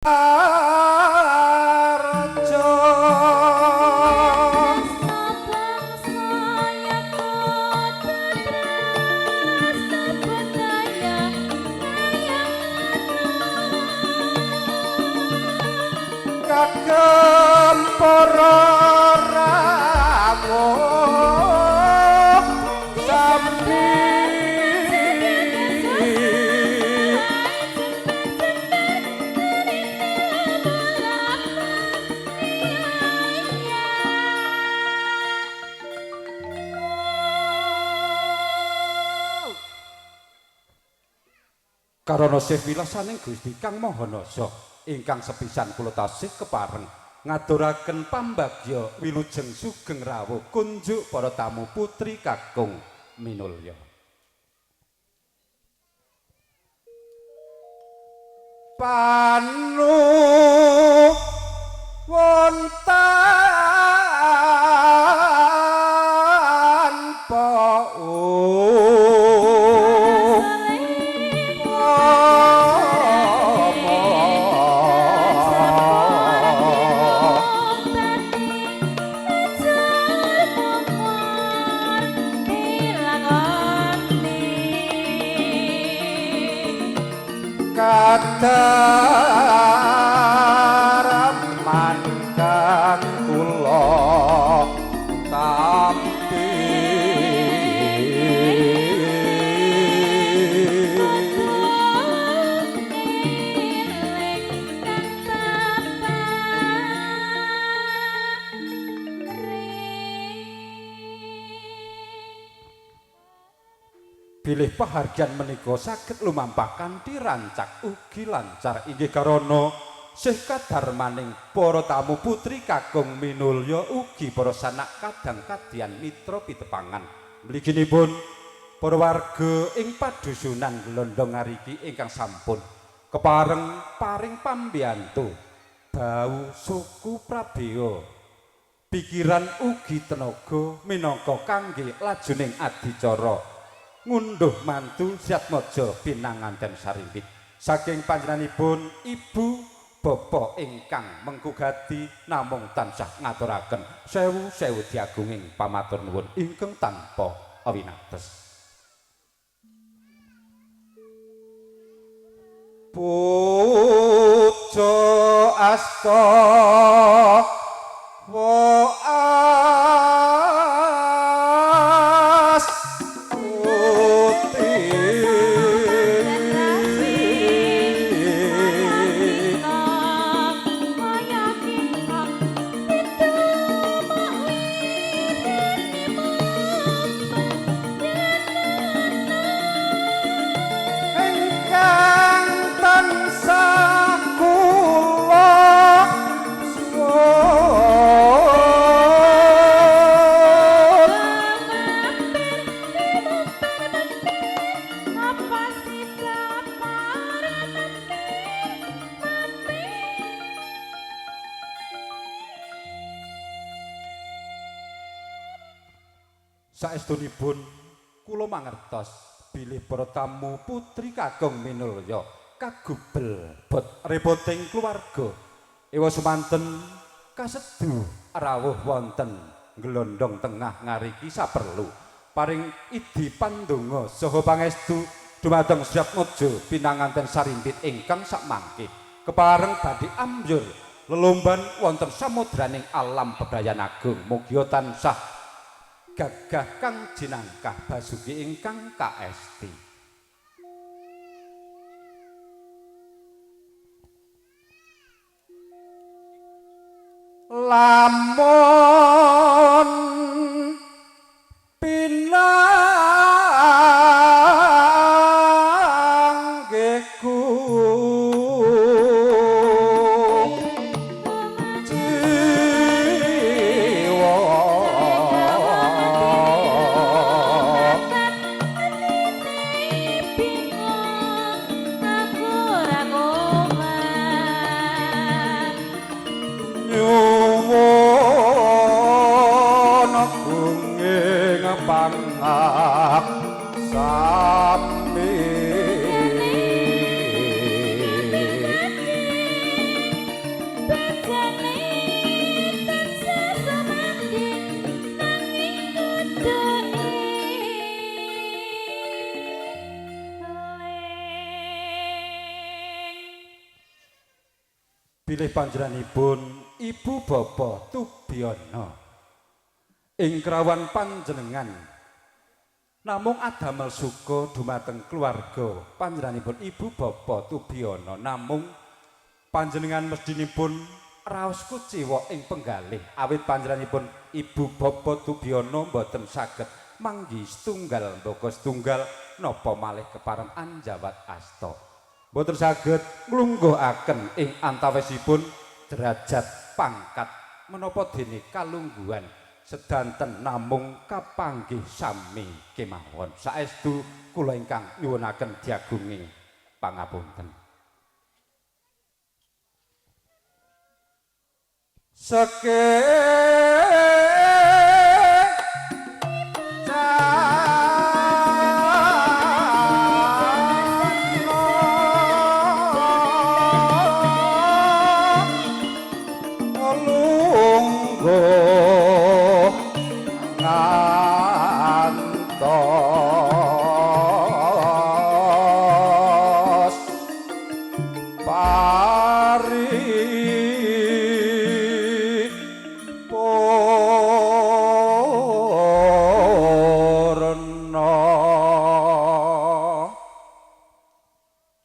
Raja. Kagem para rawuh sami. Karana sih wilasaning Gusti Kang Maha Nasa ingkang sepisan kula tasih kepareng ngaturaken pambagya wilujeng sugeng rawuh kunjuk para tamu putri kakung minulya. Panu wonten kadaraman kang kula tampi. Bilih pahargyan menika saged lumampah kanthi rancak ugi lancar inggih karana sih kadarmaning para tamu putri kakung minulya ugi para sanak kadang kadyan mitra pitepangan. Mliginipun para warga ing padusunan Glondong Ngariki ingkang sampun kepareng paring pambiyantu bau suku prabea pikiran ugi tenaga minangka kangge lajuning adicara ngunduh mantu Siatmaja pinanganten sarimbit saking panjenenganipun ibu bapa ingkang mengkugati namung tansah ngaturaken sewu-sewu diagunging pamatur nuwun ingkang tanpa winates. Puja asta wa as putih. Ingkang tansah kula suwun. Saestunipun kula mangertos bilih para tamu putri kakung minulya kagubel bot repoting keluarga. Ewa semanten kasedu rawuh wonten Glondong Tengah Ngariki saperlu paring idi pandonga saha pangestu dumateng Siatmaja pinanganten sarimbit ingkang sakmangke kepareng badhe ambyur lelomban wonten samudraning alam bebrayan agung. Mugia tansah gagah kang jinangkah basuki ingkang kaesti. Lamun pinanggih jiwa nyuwun. Sajane tansah sumandhing nanging kudu eling. Bilih panjenenganipun Ibu Bapa Tubiana ing krawan panjenengan namung adamel suka dumateng keluarga panjenenganipun Ibu Bapa Tubiana, namung panjenengan mesdinipun raos kuciwa ing penggalih awit panjenenganipun Ibu Bapa Tubiana mboten saged manggi setunggal mbaka setunggal napa malih kepareng anjawat asta, mboten saged nglungguhaken ing antawisipun derajat pangkat menapa dene kalungguhan sedanten namung kapanggih sami kemawon. Saestu kula ingkang nyuwunaken diagungi pangapunten. Seke lungguh ngantos paripurna.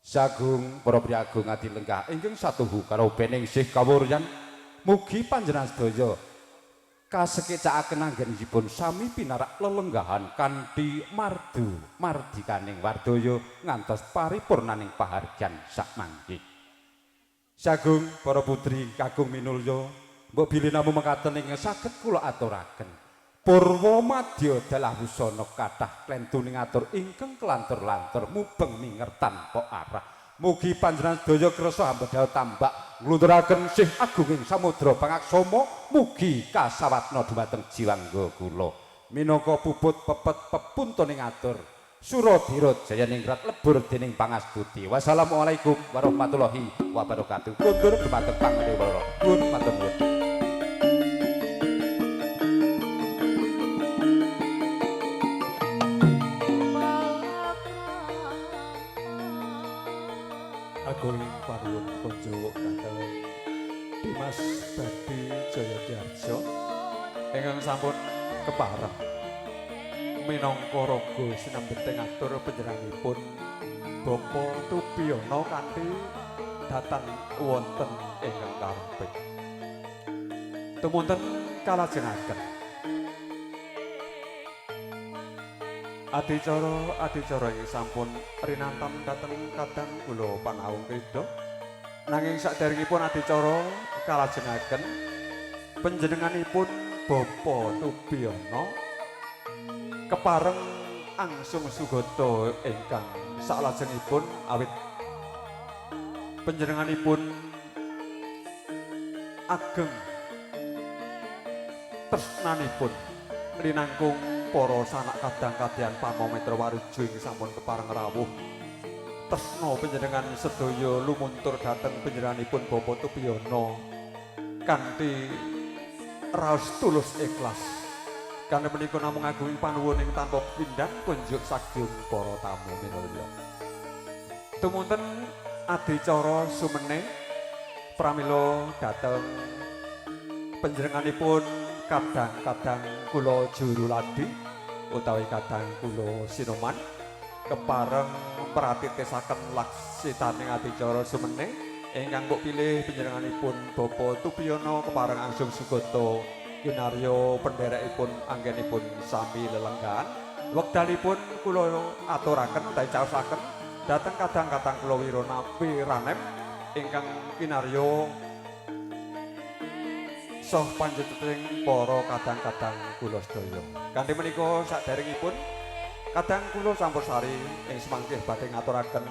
Sagung para priyagung adi lenggah ingkang satuhu karo beningsih kawuryan, mugi panjenengan sedaya kasekecakaken anggenipun sami pinarak lelenggahan kanthi mardu mardikaning wardaya ngantos paripurnaning pahargyan sakmangke. Sagung para putri kakung minulya, mbok bilih namung mekaten ingkang saged kula aturaken. Purwa madya dalah wusana kathah klentuning atur ingkang kelantur-lantur mubeng minger tanpa arah. Mugi panjenengan sedaya kersa ambedal tambak nglunturaken sih agunging samudra pangaksama, mugi kasawatna dumateng jiwangga kula. Minangka puput pepet pepuntuning atur Suradira jayaningrat lebur dening pangastuti. Wassalamualaikum warahmatullahi wabarakatuh. Kundur dumateng pangadewa. Nuwun matur nuwun. Agung panuwun kunjuk dhateng Dimas Badi Jayadiharjo ingkang sampun kepareng minangka raga sinambeting atur panjenenganipun Bapa Tubiana kanthi datan wonten ingkang kareping. Tumunten kalajengaken adicara ing sampun rinantam dhateng kadang kula panaung krida. Nanging saderengipun adicara kalajengaken panjenenganipun Bapa Tubiana kepareng angsung sugata ingkang saklajengipun awit panjenenganipun ageng tresnanipun linangkung para sanak kadang kadyan pamamitra waruju ing sampun kepareng rawuh. Tresna panjenengan sedaya lumuntur dhateng panjenenganipun Bapa Tubiana kanthi raos tulus ikhlas. Kanthi menika namung agung panuwun ing tanpa pindhan kunjuk sagyung para tamu minulya. Tumunten adicara sumene pramila dhateng panjenenganipun kadang-kadang kula juru ladi utawi kadang kula sinoman kepareng pratitisaken laksitaning adicara sumene ingkang mbok pilih panjenenganipun Bapa Tubiana kepareng angsung sugata kinarya penderekipun anggenipun sami lelenggahan. Wekdalipun kula aturaken utawi caosaken dhateng kadang-kadang kula wiranem ingkang kinarya soh panjenengan para kadang-kadang kula sedaya. Kanthi menika saderengipun kadang kula campur sari ing semangkih badhe ngaturaken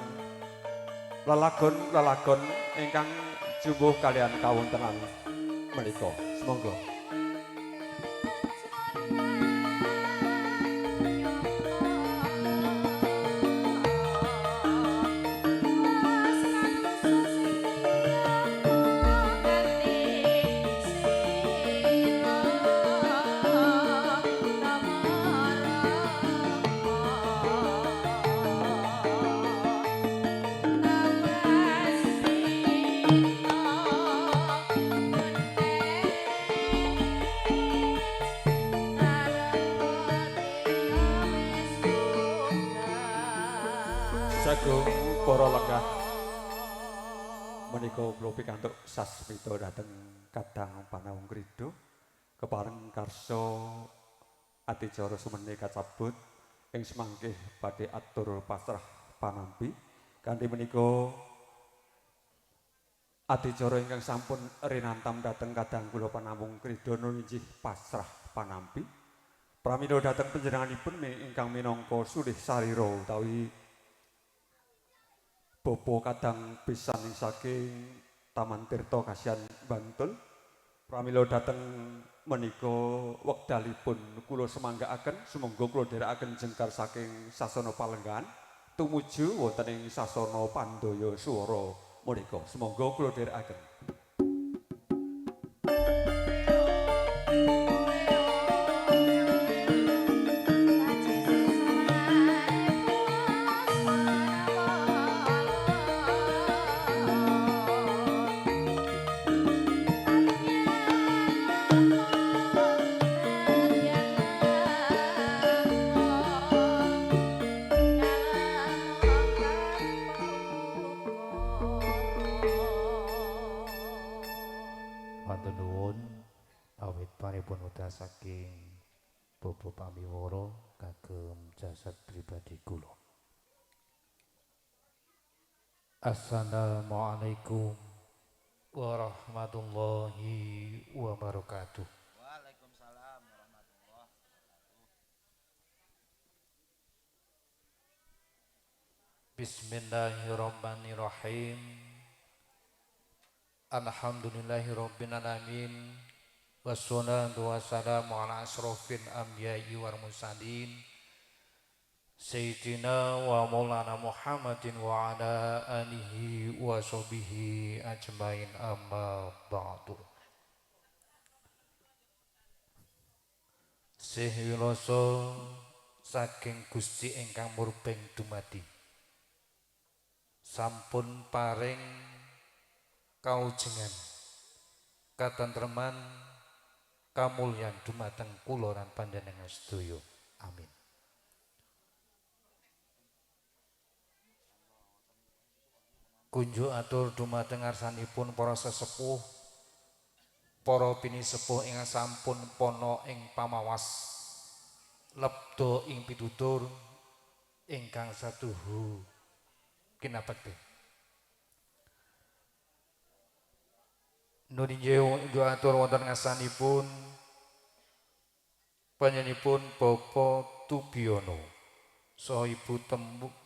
lelagon-lelagon ingkang jumbuh kalian kawontenan menika. Sumangga. pikantuk sasmita dhateng Kadang Panawung Krida kepareng karsa adicara sumene kacabut ing semangkih badhe atur pasrah panampi kanthi menika adicara ingkang sampun rinantam dhateng Kadang kula Panawung Krida inggih pasrah panampi. Pramila dhateng panjenenganipun ingkang minangka sulih sarira utawi Bapa Kadang pisan saking Taman Tirta Kasihan Bantul. Pramila dhateng menika wekdalipun kula semanggaaken sumangga kula dherekaken jengkar saking sasana palenggahan tumuju wonten ing sasana pandaya swara menika. Sumangga kula dherekaken. Saking Bapa Pamiwara kagem jasad pribadi kula. Assalamualaikum warahmatullahi wabarakatuh. Waalaikumsalam warahmatullahi wabarakatuh. Bismillahirrahmanirrahim. Alhamdulillahirabbil alamin. Wassalatu wassalamu ala asrofil anbiya'i wal mursalin sayyidina wa maulana Muhammadin wa ala alihi wa sahbihi ajmain, amma ba'du. Sih wiloso saking Gusti ingkang murbeng dumadi sampun paring kaujengan katentreman kamulyan dumateng kula lan panjenengan sedaya. Amin. Kunjuk atur dumateng ngarsanipun para sesepuh, para pinisepuh ingkang sampun pana ing pamawas lebda ing pitutur ingkang satuhu kinapekti. Nun injih atur wonten ngarsanipun panjenenganipun Bapak Tubiyono saha Ibu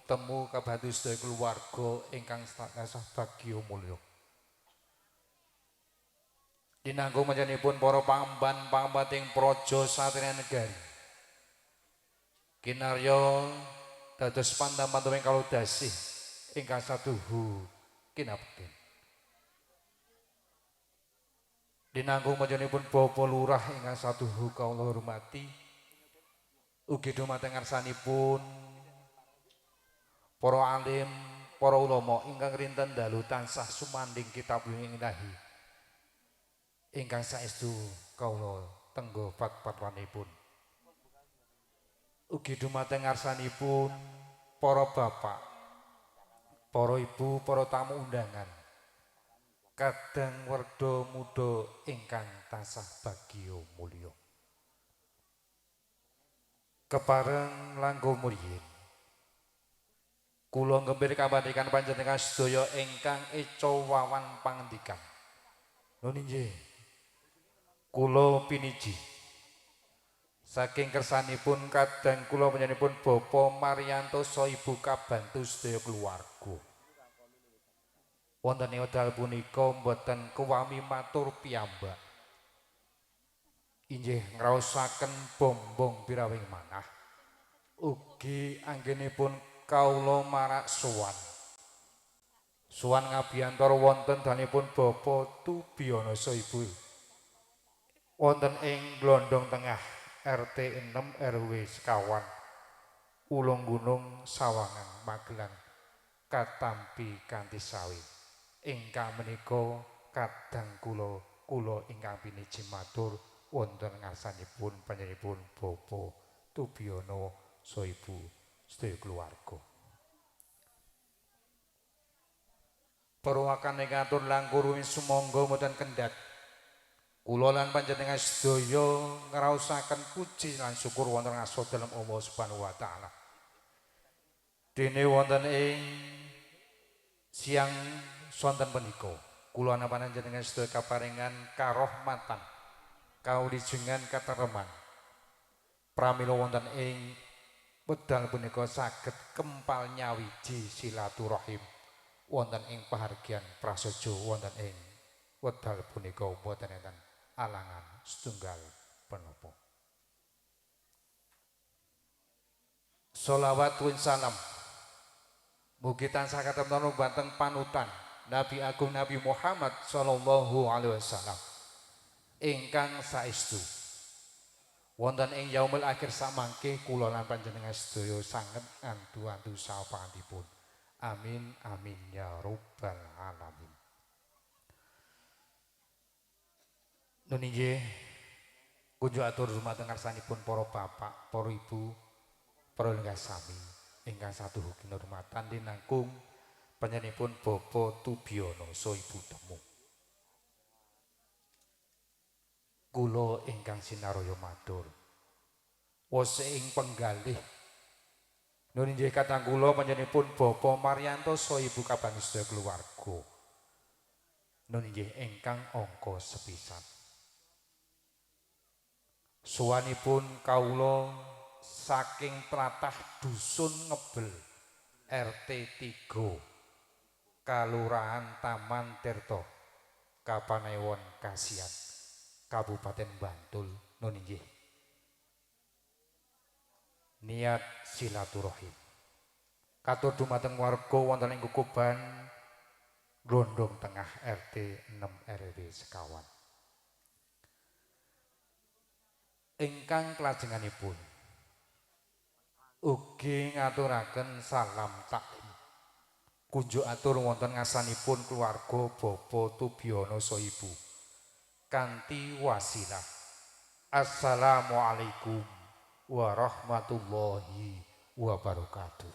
temu kabantu sedaya keluarga ingkang tansah bagya mulya. Dinanggung panjenenganipun para pamban-pambating praja satriya negari. Kinarya dados pandam-pandaming kalodasih ingkang satuhu kinapekten. Dinanggung panjenenganipun Bapak Lurah ingkang satuhu kawula hormati, ugi dumateng ngarsanipun para alim, para ulama ingkang rinten dalu tansah sumandhing kitab ilahi ingkang saestu kawula tenggo fatwanipun. Ugi dumateng ngarsanipun para bapak, para ibu, para tamu undangan, kadang werda muda ingkang tansah bagya mulya. Kepareng langkung mriyin kula nggembir kabandikan panjenengan sedaya ingkang eca wawan pangendikan. Nun inggih, kula piniji saking kersanipun kadang kula panjenenganipun Bapak Maryanto saha Ibu kabantu sedaya keluarga. Wonten ing wekdal punika mboten kuwami matur piyambak. Inggih ngraosaken bombong pirawing manah. Ugi anggenipun kawula marak sowan. Sowan ngabiyantara wonten danipun Bapak Tubiyono saha Ibu. Wonten ing Glondong Tengah RT 6 RW sekawan Ulung Gunung Sawangan Magelang katampi kanthi sawe. Ingkang menika kadang kula ingkang piniji matur wonten ngarsanipun panjenenganipun Bapak Tubiyono saha Ibu sedaya keluarga. Perwakan ingkang atur langkung sumangga mboten kendhat. Kula lan panjenengan sedaya ngraosaken puji lan syukur wonten ngarsa dalem Allah Subhanahu wa taala. Dene wonten ing siang sonten punika kula lan panjenengan sedaya kaparingan karohmatan kaulijengan katreman. Pramila wonten ing wedal punika saged kempal nyawiji silaturahim wonten ing pahargyan prasaja wonten ing wedal punika mboten enten alangan setunggal penapa. Sholawat wa salam mugi tansah katemtonan dhumateng panutan Nabi Agung Nabi Muhammad sallallahu alaihi wasallam ingkang saestu wonten ing yaumul akhir samangke kula lan panjenengan sedaya sanget ngantu-antu sapaantipun. Amin amin ya rabbal alamin. Nun inggih kunjuk atur dumateng ngarsanipun para bapak, para ibu, para lenggah sami ingkang satuhu kinurmatan linangkung panjenenganipun Bapak Tubiono saha Ibu Temu. Kula ingkang sinaraya matur wose ing penggalih nun inggih katang kula panjenenganipun Bapak Maryanto saha Ibu kaban sedaya keluarga. Nun inggih ingkang angka sepisan. Suwanipun kawula saking tlatah Dusun Ngebel RT 3 Kalurahan Taman Tirta Kapanewon Kasihan Kabupaten Bantul. Nun inggih niat silaturahim katur dumateng warga wonten ing Kukuban Glondong Tengah RT 6 RW sekawan. Ingkang kelajenganipun ugi ngaturaken salam taklim kunjuk atur wonten ngarsanipun keluarga Bapak Tubiono saha Ibu kanthi wasilah assalamualaikum warahmatullahi wabarakatuh.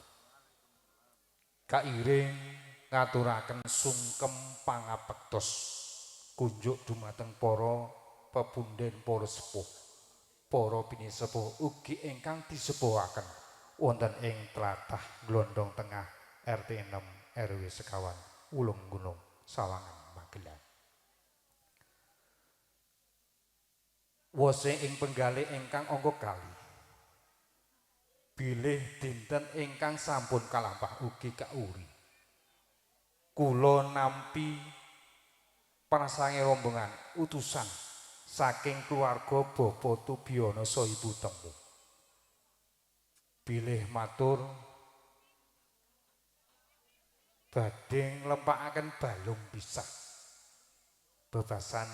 Kairing ngaturaken sungkem pangapektos kunjuk dumateng para pepunden para sepuh, para pinisepuh ugi ingkang disepuhaken wonten ing tlatah Glondong Tengah RT 6 RW sekawan Wulung Gunung Sawangan Magelang. Wose ing penggalih ingkang angka kali bilih dinten ingkang sampun kalampah ugi kauri kula nampi prasange rombongan utusan saking keluarga Bapak Tubiono saha Ibu Temu bilih matur badhe nglempakaken balung pisah bebasan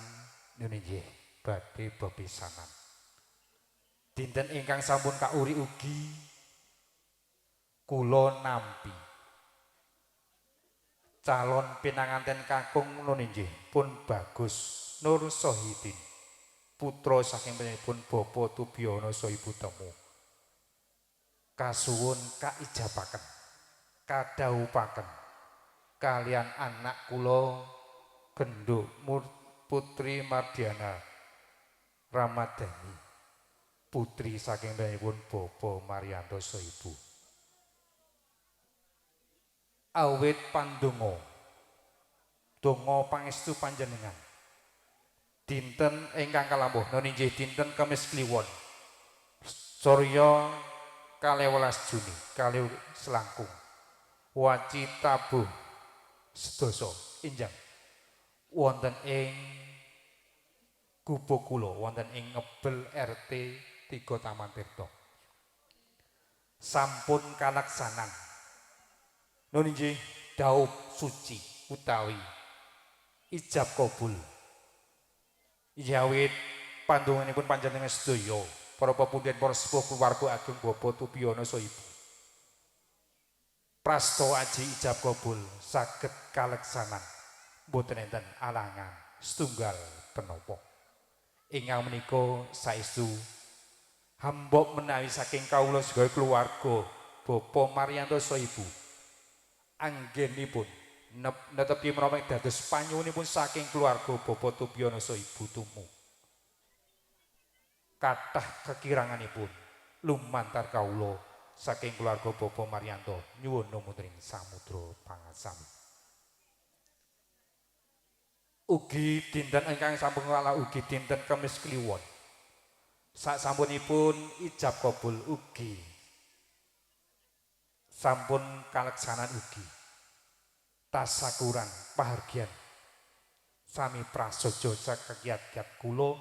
nggih badhe bepisanan. Dinten ingkang sampun kauri ugi kula nampi calon pinanganten kakung nun inggih pun Bagus Nur Sohidin putra saking panjenenganipun Bapak Tubiono saha Ibu Temu kasuwun kaijabaken kadhawuhaken kalian anak kula Genduk Putri Mardiana Ramadhani putri saking panjenenganipun Bapak Maryanto saha Ibu. Awit pandonga donga pangestu panjenengan dinten ingkang kalambuh nun inggih dinten Kemis Kliwon Surya 12 Juni kalih selangkung waci tabuh sedasa injang wonten ing gubuk kula wonten ing Ngebel RT 3 Taman Tirta sampun kalaksanan nun inggih daup suci utawi ijab kabul. Yawit pandonganipun panjenengan sedaya para pepunden para sepuh keluarga ageng Bapak Tubiono saha Ibu prasto aji ijab kabul saged kaleksanan mboten enten alangan setunggal penapa. Ingkang menika saestu hambok menawi saking kawula sedaya keluarga Bapak Maryanto saha Ibu anggenipun Netepi menapa dados panyuwunipun saking keluarga Bapak Tubiyono saha Ibu Tumu. Kathah kekiranganipun lumantar kawula saking keluarga Bapak Maryanto nyuwun lumutring samudra pangasami. Ugi dinten ingkang sampun kala ugi dinten Kemis Kliwon. Sasampunipun ijab kabul ugi sampun kaleksanan ugi tasakuran pahargyan sami prasaja sakiat-kiat kula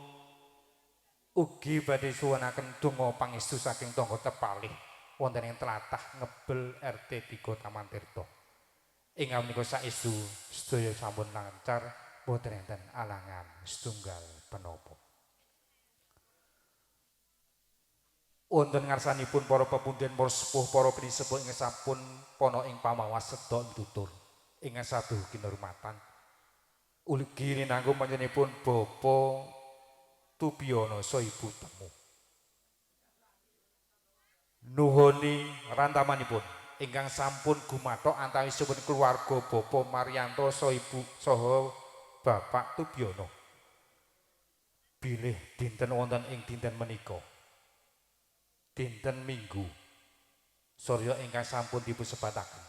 ugi badhe suwunaken donga pangestu saking tangga tepalih wonten ing tlatah Ngebel RT 3 Taman Tirta. Ingkang menika saestu sedaya sampun lancar boten enten alangan setunggal penapa. Wonten ngarsanipun para pepunden, para sepuh, para pinisepuh ingkang sampun pana ing pamawas sedok tutur ingkang saduh kinurmatan. Ugi rinanggung panjenenganipun Bapak Tubiyono saha Ibu Temu. Nuhoni rantamanipun ingkang sampun gumathok antawisipun keluarga Bapak Maryanto saha Ibu saha Bapak Tubiyono. Bilih dinten wonten ing dinten menika. Dinten Minggu surya ingkang sampun dipunsebataken.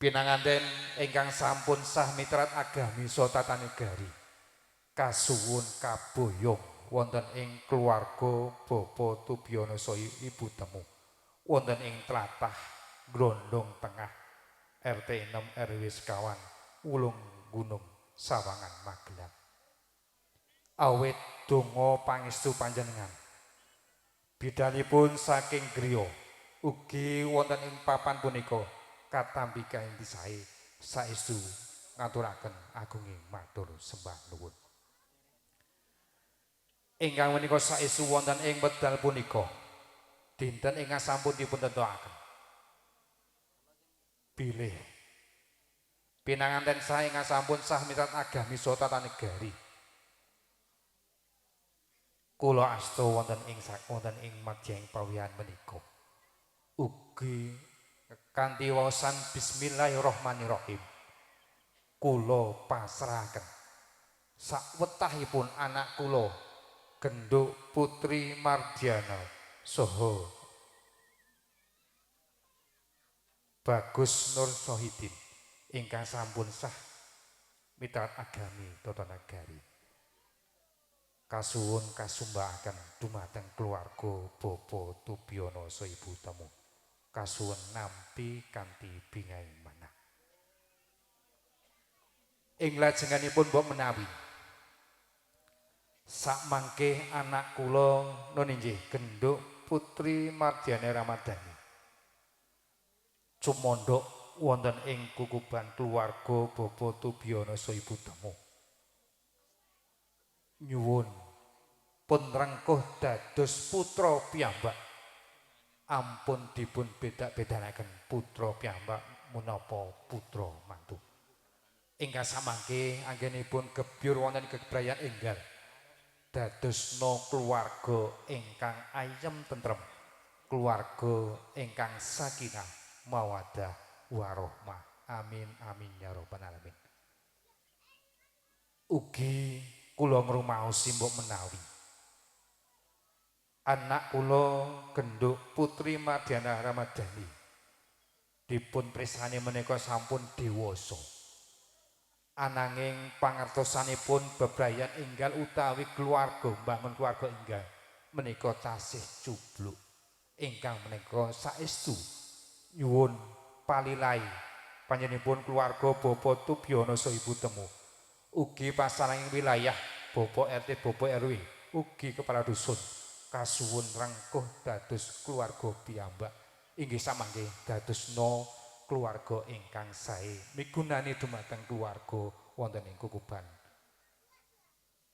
Pinanganten ingkang sampun sah mitrat agami saha tatanegari kasuwun kaboyong wonten ing keluarga Bapak Tubiyono saha Ibu Temu wonten ing tlatah Glondong Tengah RT 6 RW sekawan Wulung Gunung Sawangan Magelang. Awit donga pangestu panjenengan bidalipun saking griya ugi wonten ing papan punika katampi kanthi sae saestu ngaturaken agunging matur sembah nuwun. Ingkang menika saestu wonten ing wekdal punika dinten ingkang sampun dipuntentokaken bilih pinanganten sae ingkang sampun sah mitrat agami saha tatanegari kula asta wonten ing wonten ing madyaing pawihan menika ugi kanthi waosan bismillahirrahmanirrahim kula pasrahaken sakwetahipun anak kula Genduk Putri Mardiana saha Bagus Nur Sohidin ingkang sampun sah mitrat agami tata nagari. Kasuwun kasumbakaken dumateng keluarga Bapak Tubiyono saha Ibu Temu. Kasuwun nampi kanthi bingahing manah. Ing lajenganipun mbok menawi sakmangke anak kula nun inggih Genduk Putri Mardiana Ramadhani cumondhok wonten ing kukuban keluarga Bapak Tubiyono saha Ibu Temu. Nyuwun pun rengkuh dados putra piyambak. Ampun dipun bedak-bedanaken putra piyambak menapa putra mantu. Ingkang samangke anggenipun gebyur wonten kebrayan enggal dadosna keluarga ingkang ayem tentrem, keluarga ingkang sakinah mawaddah warahmah. Amin amin ya rabbal alamin. Ugi kula ngrumaosi mbok menawi anak kula Genduk Putri Mardiana Ramadhani dipun prisani menika sampun dewasa. Ananging pangertosanipun bebrayan enggal utawi keluarga mbangun keluarga enggal menika tasih cubluk. Ingkang menika saestu nyuwun palilai panjenenganipun keluarga Bapak Tubiyono saha Ibu Temu. Ugi pasarang wilayah Bapak RT Bapak RW ugi kepala dusun kasuwun rengkuh dados keluarga piyambak inggih samangke dadosna keluarga ingkang sae migunani dumateng keluarga wonten ing Kukuban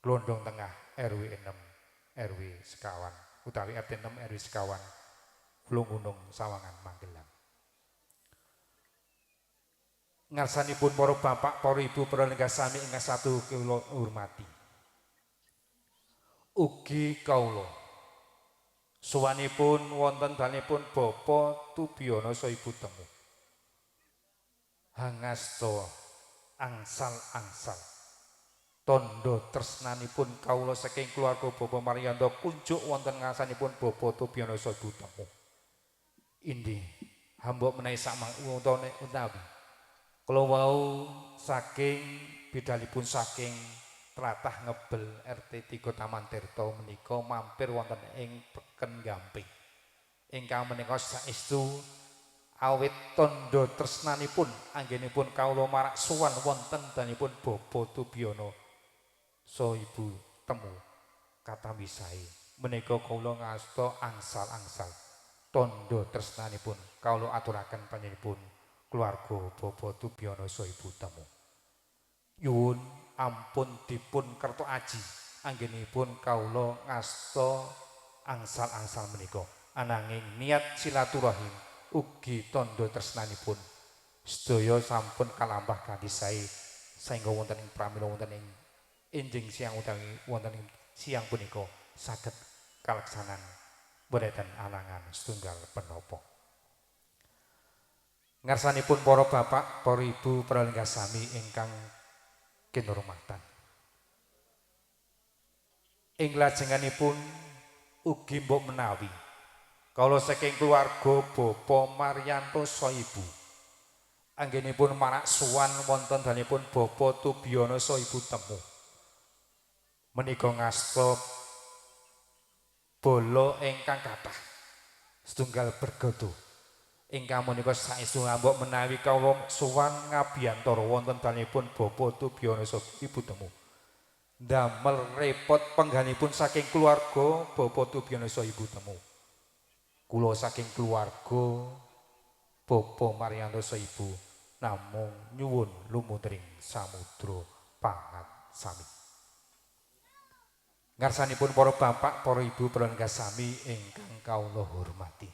Glondong Tengah RW 6 RW sekawan utawi RT 6 RW sekawan Wulung Sawangan Magelang. Ngarsanipun para bapak, para ibu, para lenggah sami ingkang satu kula hormati. Ugi kawula suwanipun wonten dalemipun Bapak Tubiyono saha Ibu Temu. Hangasta angsal-angsal tandha tresnanipun kawula saking keluarga Bapak Maryanto kunjuk wonten ngarsanipun Bapak Tubiana Ibu Temu. Inggih, hambok menawi sak utawi utawi kula wau saking bidalipun saking tlatah Ngebel RT 3 Taman Tirta menika mampir wonten ing Peken Gamping. Ingkang menika saestu awit tandha tresnanipun anggenipun kawula marak sowan wonten danipun Bapak Tubiana saha Ibu Temu katampi sae. Menika kawula ngasta angsal-angsal tandha tresnanipun kawula aturaken panjenenganipun keluarga Bapak Tubiana saha Ibu Temu. Nyuwun ampun dipun kerto aji anggenipun kawula ngasta angsal-angsal menika, ananging niat silaturahim ugi tandha tresnanipun sedaya sampun kalampah kanthi sae saengga wonten ing pramila wonten ing enjing siang utawi wonten ing siang punika saged kalaksanan boten alangan setunggal penapa. Ngarsanipun para bapak, para ibu, para lenggah sami ingkang kinurmatan. Ing lajenganipun ugi mbok menawi kawula saking keluarga Bapak Maryanto saha Ibu anggenipun marak sowan wonten danipun Bapak Tubiana saha Ibu Temu menika ngasta bala ingkang kathah setunggal bergodo ingkang menika saestu mbok menawi kawula sowan ngabiyantara wonten danipun Bapak Tubiana saha Ibu Temu ndamel repot pengganipun saking keluarga Bapak Tubiana saha Ibu Temu. Kula saking keluarga Bapak Maryanto saha Ibu namung nyuwun lumutring samudra pangat sami. Ngarsanipun para bapak, para ibu, para lenggah sami ingkang kawula hormati.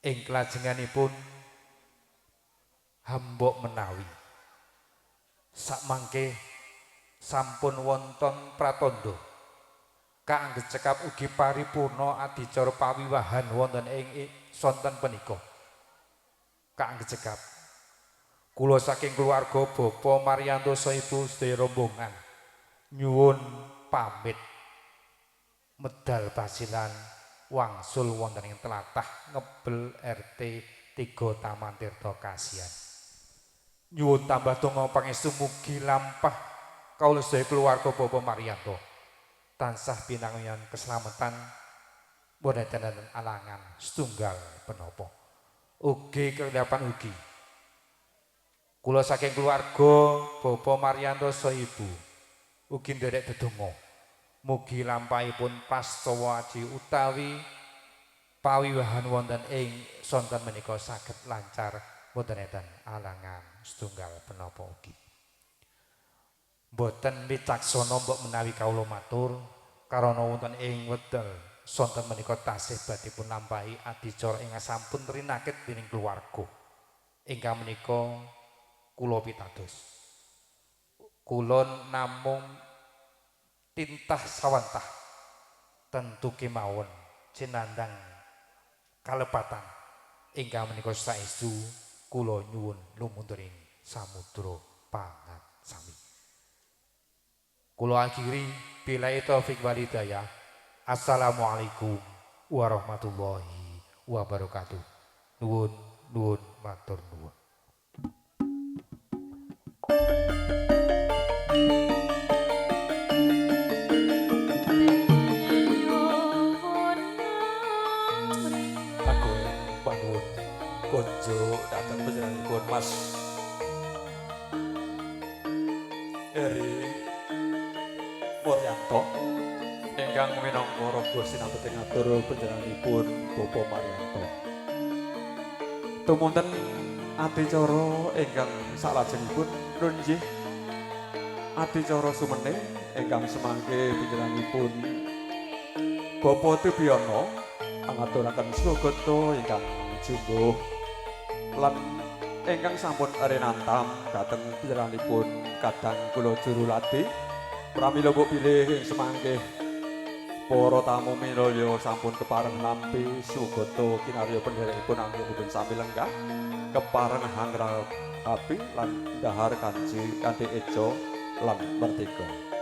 Ing kelajenganipun hambok menawi sakmangke sampun wonten pratandha kaangget cekap ugi paripurna adicara pawiwahan wonten ing sonten punika. Kaangget cekap kula saking keluarga Bapak Maryanto saha Ibu sedaya rombongan nyuwun pamit medal basilan wangsul wonten ing tlatah Ngebel RT 3 Taman Tirta Kasihan. Nyuwun tambah donga pangestu mugi lampah kawula sedaya keluarga Bapak Maryanto tansah pinangan keselamatan boten enten alangan setunggal penapa. Ugi kelyapan ugi kula saking keluarga Bapak Maryanto saha Ibu ugi nderek dedonga mugi lampahipun prastawa aji utawi pawiwahan wonten ing sonten menika saged lancar boten enten alangan setunggal penapa ugi. Boten wicaksana mbok menawi kawula matur karana wonten ing wedal sonten menika tasih badhe pun lampahi adicara ingkang sampun rinakit dening keluarga. Ingkang menika kula pitados. Kula namung tintah sawantah tentu kemawon cinandang kalepatan ingkang menika saestu kula nyuwun lumunturing samudra pangat sami. Kula akhiri billahi taufik wal hidayah. Assalamualaikum warahmatullahi wabarakatuh. Nuwun nuwun matur nuwun. Agung panuwun konjuk dhateng panjenenganipun Mas Eri Muryanto ingkang minangka raga sinambeting atur panjenenganipun Bapak Maryanto. Tumunten adicara ingkang salajengipun nunjih adicara sumene ingkang semangke panjenenganipun Bapak Tubiana angaturaken swagata ingkang jumbuh lan ingkang sampun rinantam dhateng panjenenganipun kadang kula juru latih. Pramila mbok bilih ing semangke Para tamu minulya sampun kepareng nampi sugata kinarya pendherekipun anggenipun sami lenggah kepareng hangrakapi lan dhahar kanthi eja lan merdeka.